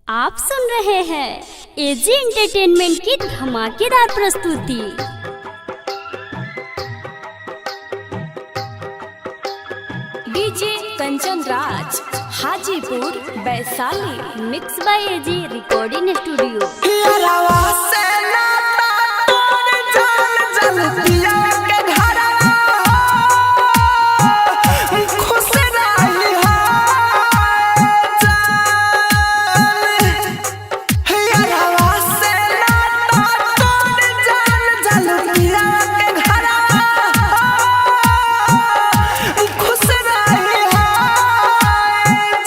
आप सुन रहे हैं एजी एंटरटेनमेंट की धमाकेदार प्रस्तुति। DJ Kanchan Raj, Hajipur Vaishali. Mix by AG recording studio. पियरवा से नाता तोड़ जाल जल पिया के घरवा हो, खुश रही हो जान। पियरवा से नाता तोड़ जाल जल पिया के घरवा हो, खुश रही हो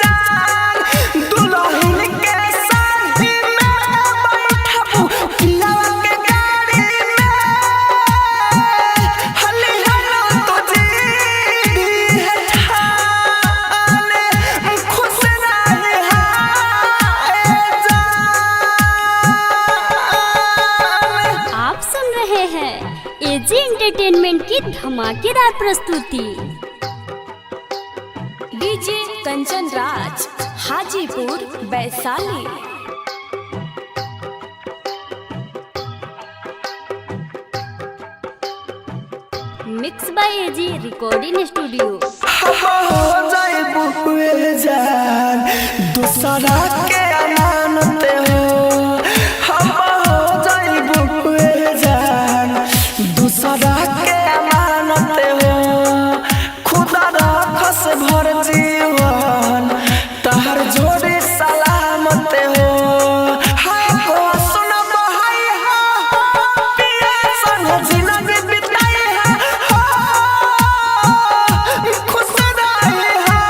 जान। दुल्हन के शादी में बैठबू पिया के गाड़ी में, हली हलो तुझे भी है ठान, खुश रही हो जान। आप सुन रहे हैं एजी एंटरटेनमेंट की धमाकेदार प्रस्तुति। DJ Kanchan Raj, Hajipur Vaishali. Mix by AG recording studio. हो जाए बुए जान दूसरा के अमानत हो, हम हो जाए बुए जान दूसरा के अमानत हो। खुदा रखस भर जीवन तहर जोड़ी सलामत हो। हाय को सुन बहाई हो, पिया संग जिंदगी बिताई है हो, खुश रही हो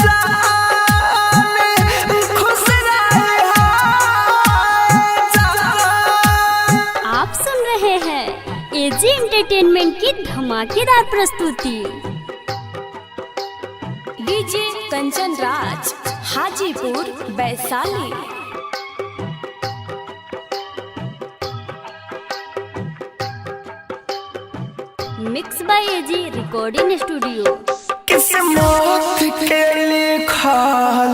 जान, खुश रही हो जान। आप सुन रहे हैं एजी एंटरटेनमेंट की धमाकेदार प्रस्तुति। DJ Kanchan Raj, Hajipur Vaishali. Mix by AG recording studio. किस्मत के लिखल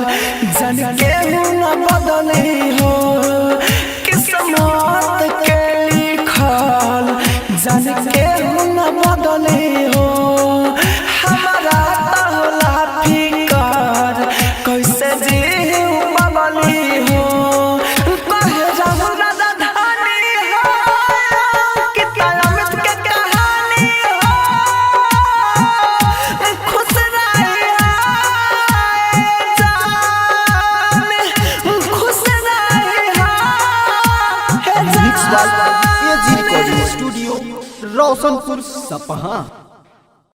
जन के न बदले हो, किस्मत के लिखल जन के न बदले हो। हमारा त होला फिकर कैसे जीव बदली हो, कहे रहु राजा धानी हो कि अमित के कहानी हो, खुश रही हो जान, खुश रही हो मिक्स बाय जान। AG recording studio, Roshanpur Sapaha.